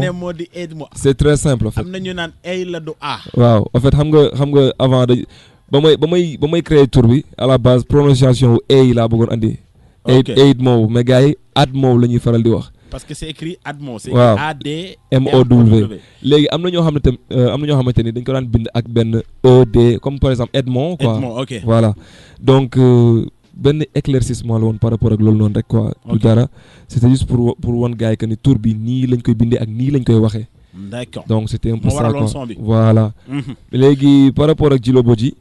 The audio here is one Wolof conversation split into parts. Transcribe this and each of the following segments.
ne moo di Edmo. C'est très simple en fait. am na ñu naan ay la du A. waaw en fait xam nga avant de ba may créer tour bi à la base prononciation wu A laa bëggoon andi. ok Edmo mais gars yi Admo la ñuy faral di wax. parce que c'est écrit Admo. c'est waaw ADMOW. léegi am na ñoo xam ne tam am na ñoo xamante ni dañ ko daan bind ak benn ED comme par exemple Edmond quoi. Edmond ok voilà donc benn éclaircissement la woon par rapport ak loolu noonu rek quoi. du dara c'était juste pour wan gars yi que ni tur bi nii lañ koy bindee ak nii lañ koy waxee. d'accord donc c'était un peu ça quoi son bi. voilà. léegi par rapport ak Djilo Bodji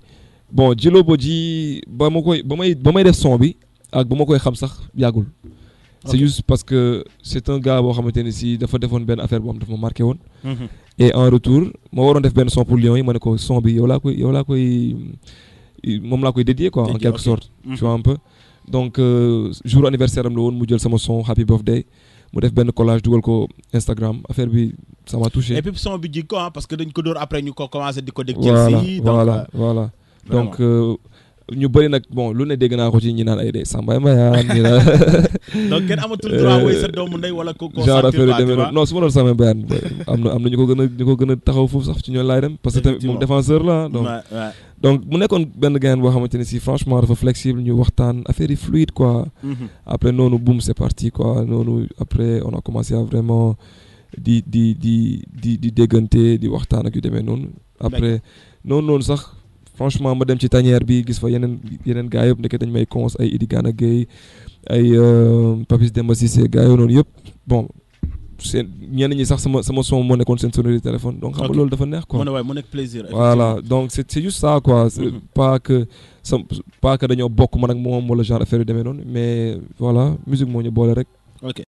bon Djilo Bodji ba may def son bi ak ba ma koy xam sax yàggul. c'est juste parce que c'est un gars boo xamante ni si dafa defoon benn affaire boo xam dafa ma marqué woon. et en retour ma waroon def benn son pour Lions yi ma ne ko son bi yow laa koy moom laa koy dédié quoi en quelque sorte. tu vois un peu donc jour anniversaire am la woon mu jël sama son Happy Birthday mu def benn collage dugal ko Instagram affaire bi ça m'a touché. et puis son bi ji ko parce que dañ ko door après ñu ko commencé di ko dégg. voilà donc ñu bëri nag bon lu ne dégg naa ko ci ñi naan ay day Samba Mbayaan ñi naan. donc kenn amatul droit woy sa doomu ndey wala ko genre affaire yu demee noonu non su ma doon Samba Mbayaan am na ñu ko gën a taxaw foofu sax ci ñoom laay dem parce que tamit moom défenseur la donc mu nekkoon benn gars boo xamante ne si franchement dafa flexible ñu waxtaan affaire yi fluide quoi. après noonu boum c'est parti quoi noonu après on a commencé à vraiment di déggante di waxtaan ak yu demee noonu. après noonu sax. franchement ma dem ci tanière bi gis fa yeneen gars yëpp ndeke dañ may cons ay Idi Gana Gueye ay Papis Demba Cissé gars yooyu noonu yëpp bon seen ñenn ñi sax sama son moo nekkoon seen sonnerie téléphone donc xam nga loolu dafa neex quoi. mu nekk plaisir. voilà donc c'est juste ça quoi. pas que dañoo bokk man ak moom wala genre affaire yu demee noonu mais voilà musique moo ñu boole rek. ok